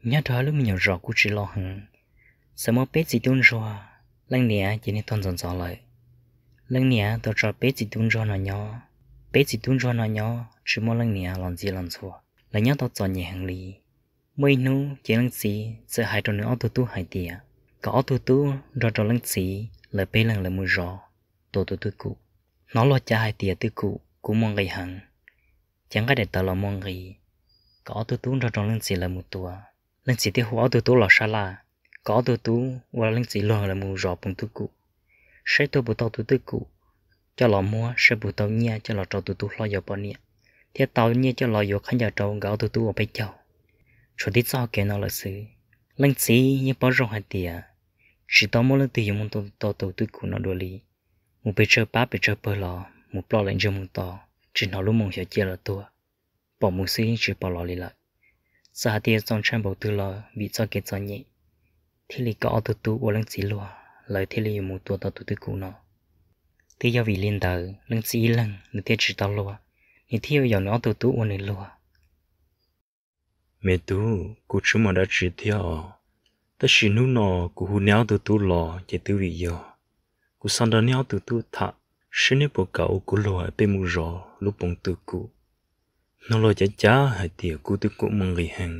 Nyob rau hauv lub me nyuam zos kuj tsis loj heev, txawm muaj peb txiv tub ntsuag. Leej niam ces nws tuag ntxov ntxov lawm. Leej niam tau tso peb txiv tub ntsuag no nyob. Peb txiv tub ntsuag no nyob tsis muaj leej niam los ntxias los ntxhua, lawv nyob tau txom nyem heev li. Muaj ib hnub ces leej txiv txawm hais rau nws ob tug tub hais tias kom ob tug tub nrog rau leej txiv lawv peb leeg lawv mus zov tua tus twj kum. Hnov luag cav hais tias twj kum kuj muaj nqis heev, ces nqaij daim tawv los muaj nqis, kom ob tug tub nrog rau leej txiv lawv mus tua. Leej txiv thiaj hu ob tug tub los sab laj, kom ob tug tub ua leej txiv luag lawv mus zov poos twj kum, saib tua puas tau tus twj kum, coj los muab saib puas tau nyiaj coj los rau tus tub hlob yuav poj niam, thiab tau nyiaj coj los yuav khaub ncaws rau nkawd ob tug tub ua peb caug. Tshuav tib txoj hau kev no lawm xwb. Leej txiv yeej paub zoo hais tias tsis tau muaj leej twg yuav mus tua tus twj kum no dua li. Mus pes tsawg pab pes tsawg pawg los mus ploj lawm ntsiag mus to, tsis hnov lub moo xyov cia los tuag, pom mus xwb yeej tsis pom los li lawm. Txawm hais tias txaus ntshai npaum twg los vim txoj kev txom nyem thiaj li kom ob tug tub ua leej txiv luag lawv thiaj li yuav mus tua tau tus twj kum no. Twb yog vim li ntawd leej txiv ib leeg nws thiaj tsis tau luag, nws thiaj yuav yaum nws ob tug tub ua nws luag. Me tub, kuv tsis muaj dab tsi thiab os, tab sis hnub no kuv hu neb ob tug tub los ces twb vim yog kuv xav nrog neb ob tug tub tham, saib neb puas kam ua kuv luag es peb mus zov lub poos twj kum. Hnov luag cav cav hais tias kuv twj kum muaj nqis heev,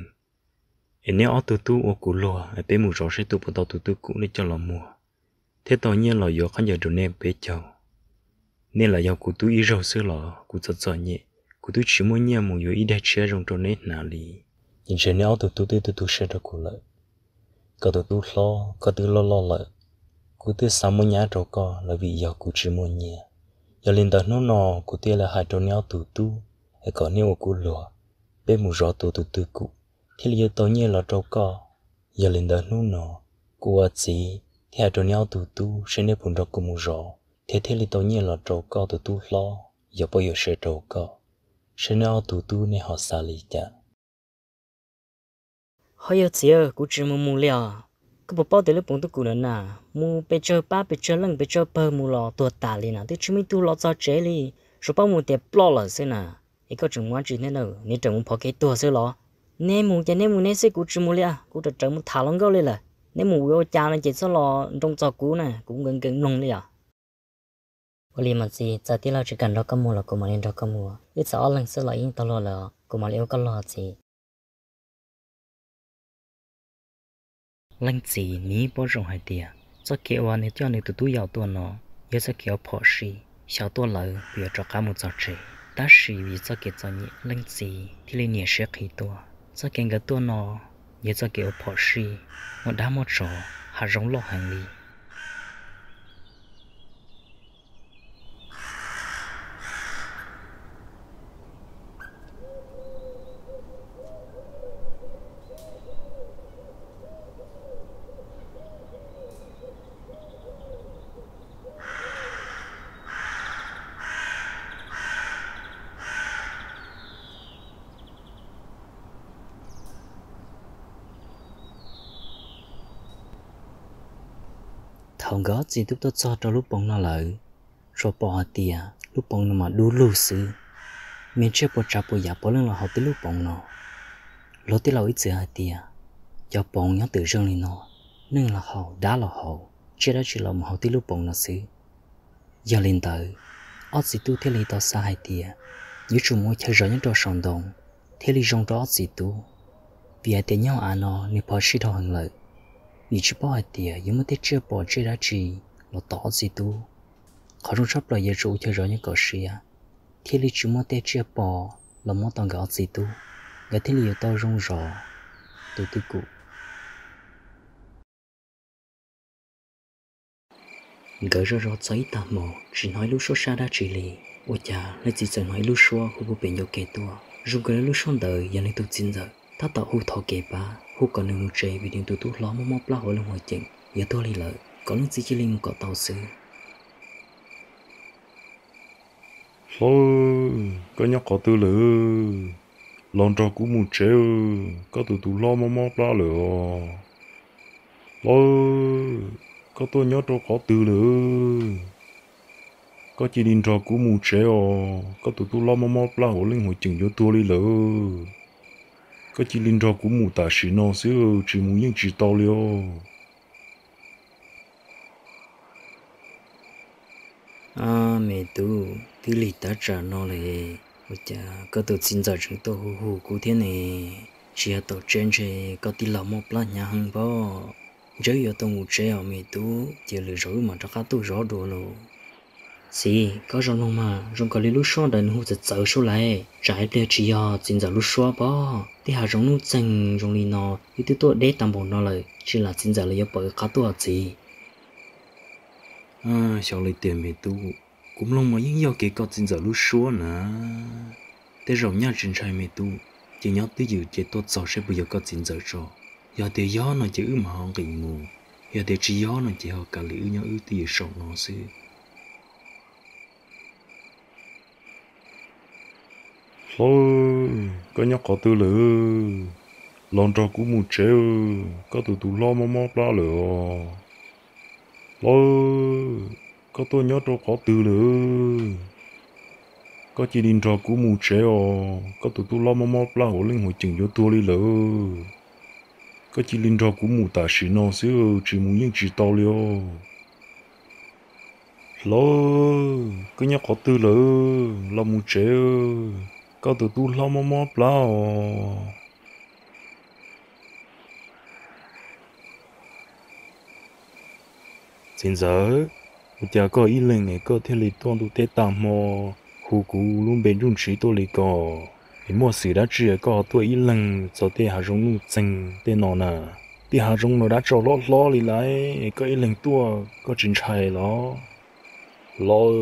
es neb ob tug tub ua kuv luag es peb mus zov saib tua puas tau tus twj kum neb coj los muag, thiab tau nyiaj los yuav khaub ncaws rau neb peb caug. Nej los yog kuv tub ib zaug xwb los kuv txom txom nyem, kuv twb tsis muaj nyiaj mus yuav ib daig tshiab zoo rau neb hnav li. Ces ntshe neb ob tug tub twb tu tu siab rau kuv lawm. Koj tus tub hlob koj twb loj loj lawm, kuv twb xav muab nyab rau koj los vim yog kuv tsis muaj nyiaj. Yog li ntawd hnub no kuv thiaj li hais rau neb ob tug tub es kom neb ua kuv luag, peb mus zov tua tus twj kum thiaj li yuav tau nyiaj los rau koj. Yog li ntawd hnub no kuv ua txiv thiaj hais rau neb ob tug tub saib neb puas nrog kuv mus zov thiab thiaj li tau nyiaj los rau koj tus tub hlob yuav poj yuav sev rau koj, saib neb ob tug tub nej ho xav li cas. Ho yog txiv, kuv tsis mus mus li os. Koj puas paub tias lub poos twj kum ntawd na, mus pes tsawg pab pes tsawg leej pes tsawg pawg mus los tuag tas li na, twb tsis muaj ib tug los txog tsev li, tsuas paub mus tias ploj lawm xwb na. Es koj tseem mus dab tsi thiab na, neb tseem mus phov kev tuag xwb los? Neb mus ces neb mus neb xwb, kuv tsis mus li, kuv rawm rawv mus tham hluas nkauj li lawm. Neb mus ua cas no ces txhob los nroo txog kuv na, kuv nkees nkees mloog li os. Ua li mas txiv, txawm tij laug tsis kam nrog koj mus los kuv mam li nrog koj mus, ib txwm ob leeg xwb los yeej tau luag lawm, kuv mam li ua koj luag txiv. Leej txiv nws paub zoo hais tias txoj kev uas nws coj nws tus tub yau tuaj no yog txoj kev uas phom sij, xyov tuaj lawm puas yuav rov qab mus txog tsev. Tab sis vim txoj kev txom nyem leej txiv thiaj li niam siab qhis tuaj. Txoj kev nkawd tuaj no yog txoj kev uas phom sij, muaj dab muaj tsov, hav zoov loj heev li. Thaum nkawd ob txiv tub tuaj txog rau lub poos no lawm, tsuas pom hais tias lub poos no mas dub lug xwb, me tsiaj puas tsav puas yam puav leej los hauv tib lub poos no. Luag tij laug ib txwm hais tias cov poos nyob twm zeej li no, neeg los haus dab los haus, tsiaj dab tsi los mus hauv tib lub poos no xwb. Yog li ntawd, ob txiv tub thiaj li tau xav hais tias yuav tsum mus ua chaw zov nyob rau saum ntoo thiaj li zoo rau ob txiv tub, vim hais tias nyob hauv av no nws phom sij dhau heev lawm, vim tsis paub hais tias yuav muaj tej tsiaj pom tsiaj dab tsi los tom ob txiv tub. Qhov zoo tshaj plaws yuav tsum ua chaw zov nyob kom siab thiaj li tsis muaj tej tsiaj pom los muab tau nkawd ob txiv tub, nkawd thiaj li yuav tau zoo zov tus twj kum. Nkawd zov zov txog ib tag hmo tsis hnov ib lub suab sab dab tsi li, ua cas leej txiv txawm hnov ib lub suab hu puag pem ncauj kev tuaj. Zoo nkaus li lub suab ntawd yog nws tus txiv ntxawm tab tom hu thov kev pab, hu kom nws mus tsev vim nws tus tub hlob mob mob plab hauv lub hauv ceem yuav tuag li lawm, kom leej txiv cia li mus kom tau xwb. Hlob, koj nyob qhov twg lawm? Los nrog kuv mus tsev, koj tus tub hlob mob mob plab lawm os. Hlob, koj tuaj nyob rau qhov twg lawm? Koj cia li nrog kuv mus tsev os, koj tus tub hlob mob mob plab hauv lub hauv ceem yuav tuag li lawm. Koj cia li nrog kuv mus tam sim no xwb, tsis mus yeej tsis tau li os. Me tub, twb lig tab tsam no li, ua cas koj tus txiv ntxawm tseem tuaj hu hu kuv thiab ne? Tsis yog tom tsev ntshe koj tij laug mob plab hnyav heev pob. Ntshe yuav tau mus tsev os me tub, cia lwm zaus wb mam rov qab tuaj zov dua lauj. Txiv, koj zoo mloog mas, zoo kawg li lub suab ntawd nws hu txawv txawv suab lawm, tsam ib pliag tsis yog txiv ntxawm lub suab pob. Tej hav zoov nuj txeeg zoo li no, wb twb tuaj deb tag npaum no lawm, tsis lam txiv ntxawm los yuav pom wb qab tuaj txiv. Xyov li tiag me tub, kuv mloog mas yeej yog kev koj txiv ntxawm lub suab na. Tej zaum nyaj tsis ntshai me tub, ces nyob twj ywm ces tuaj txog seb puas yog koj txiv ntxawm tso. Yog tias yog no ces wb mam ho nqis mus, yog tias tsis yog no ces ho kav liam wb nyob wb twj ywm saum no xwb. Hlob, koj nyob qhov twg lawm? Los nrog kuv mus tsev, koj tus tub hlob mob mob plab lawm os. Hlob, koj tuaj nyob rau qhov twg lawm? Koj cia li nrog kuv mus tsev os, koj tus tub hlob mob mob plab ua leej hauv ceem yuav tuag li lawm. Koj cia li nrog kuv mus tam sim no xwb, tsis mus yeej tsis tau li os. Hlob, koj nyob qhov twg lawm? Los mus tsev, koj tus tub hlob mob mob plab os. Txiv ntxawm, ua cas koj ib leeg es koj thiaj li tuaj ntuj teb tag hmo hu kuv lub npe ntsuj ntsiv tuaj li ko? Es muaj xwm dab tsi koj ho tuaj ib leeg txog tej hav zoov nuj txeeg tej no na? Tej hav zoov no dab tsau hlob hlob li lawm, koj ib leeg tuaj koj tsis ntshai los? Hlob,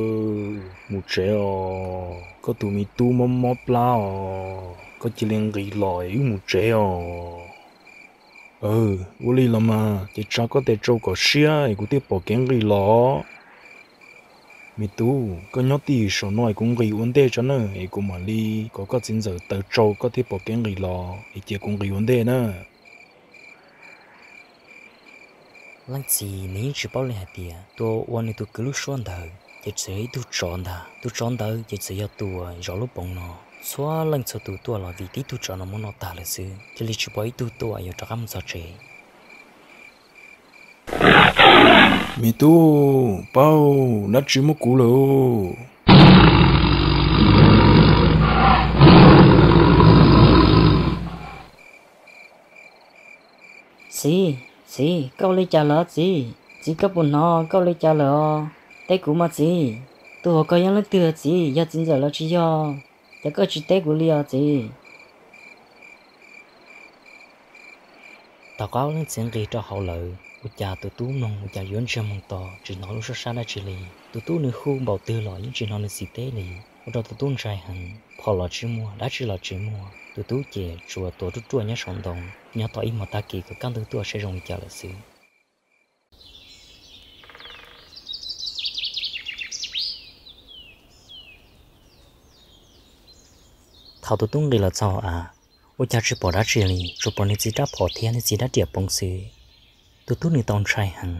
mus tsev os, koj tus me tub mob mob plab os, koj cia li nqis los es wb mus tsev os. Ua li los mas ces tsa koj tes tsau kom siab es kuv thiaj pom kev nqis los. Me tub, koj nyob twj ywm saum no es kuv nqis ua ntej tso na, es kuv mam li kom koj txiv ntxawm taws tsau koj thiaj pom kev nqis los es cia kuv nqis ua ntej na. Leej txiv nws yeej tsis paub li hais tias tus ua nws tus kwv lub suab ntawd ces txawm yog ib tug tsov ntag. Tus tsov ntawd ces txawm yog tus uas zov lub poov no. Txhua leej txhua tus tuaj los vim tib tug tsov no muab noj tag lawm xwb, cia li tsis pom ib tug tuaj yuav rov qab mus txog tsev. Me tub, paub dab tsi muab kuv lawm. Txiv, txiv, koj ua li cas lawm txiv? Txiv, koj puas hnov, koj ua li cas lawm os? Teb kuv mas txiv. Tus uas koj yog leej twg txiv? Yog txiv ntxawm los tsis yog? Cas koj tsis teb kuv li os txiv? Tom qab leej txiv nqis rau hauv lawm, ua cas tus tub mloog ua cas yuav ntsiag moog to, tsis hnov lub suab sab dab tsi li. Tus tub nws hu npaum twg los yeej tsis hnov nws txiv teb li, ua rau tus tub ntshai heev. Phom los tsis muaj, dab tsi los tsis muaj, tus tub ces tsuas tuav ruaj ruaj nyob saum ntoo, nyob tos ib hmos tag kis kom kaj ntug tuaj saib zoo li cas lawm xwb. Thaum tus tub nqis los txog av, ua cas tsis pom dab tsi li, tsuas pom nws txiv rab phom thiab nws txiv rab riam poob xwb. Tus tub nws tau ntshai heev,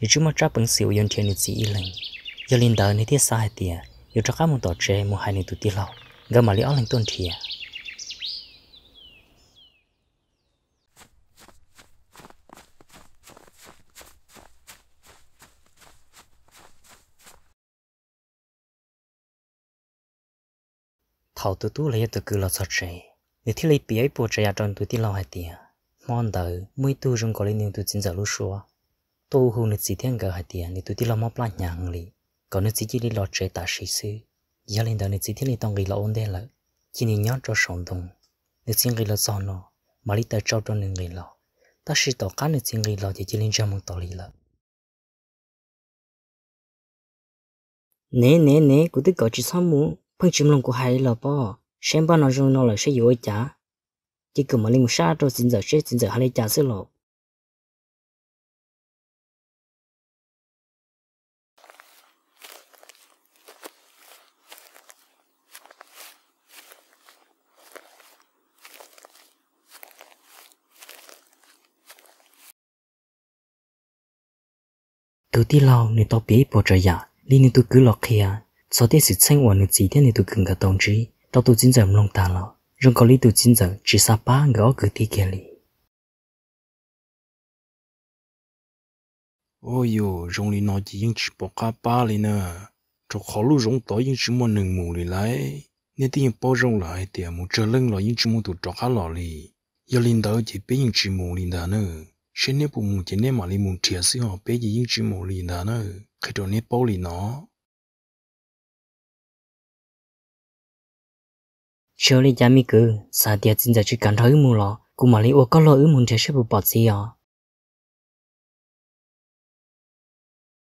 nws tsis muaj tsab peev xwm uas yuav nrhiav nws txiv ib leeg. Yog li ntawd nws thiaj xav hais tias yuav rov qab mus tom tsev mus hais nws tus tij laug, nkawd mam li ob leeg tuaj nrhiav. Thaum tus tub los yog tus kwv los txog tsev, nws thiaj li piav ib puas tsav yam rau nws tus tij laug hais tias, hmo ntawd muaj ib tug zoo nkaus li nws tus txiv ntxawm lub suab tuaj hu hu nws txiv thiab nkawd hais tias nws tus tij laug mob plab hnyav heev li, kom nws txiv cia li los tsev tam sim xwb. Yog li ntawd nws txiv thiaj li tau nqis los ua ntej lawm, cia nws nyob rau saum ntoo. Nws txiv nqis los txog no, mam li taws tsau rau nws nqis los, tab sis tom qab nws txiv nqis los ces cia li ntsiag moog to li lawm. Nev nev nev, kuv twb kom tsis txhob mus, pheej tsis mloog kuv hais li los pob. Saib npaj no zoo no lawm saib yuav ua cas. Ces kuv mam li mus sab rau txiv ntxawm seb txiv ntxawm hais li cas xwb los. Tus tij laug nws tau piav ib puas tsav yam li nws tus kwv los qhia txog tej xwm txheej uas nws txiv thiab nws tus kwv nkawd tau ntsib rau tus txiv ntxawm mloog tag los, zoo nkaus li tus txiv ntxawm tsis xav pab nkawd ob kwv tij kiag li. Ua yus zoo li no ces yeej tsis pom qab pab li na, rau qhov lub zoov tod yeej tsis muaj neeg mus li lauj. Neb twb yeej paub zoo lawm hais tias mus tsawg leej los yeej tsis muaj tus rov qab los li. Yog li ntawd ces peb yeej tsis mus li ntag na. Seb neb puas mus ces neb mam li mus nrhiav xwb, ho peb ces yeej tsis mus li ntag na, qhia rau neb paub li no. Tsis ua li cas me kwv, txawm tias txiv ntxawm tsis kam nrog wb mus los kuv mam li ua koj luag wb mus nrhiav seb puas pom txiv os.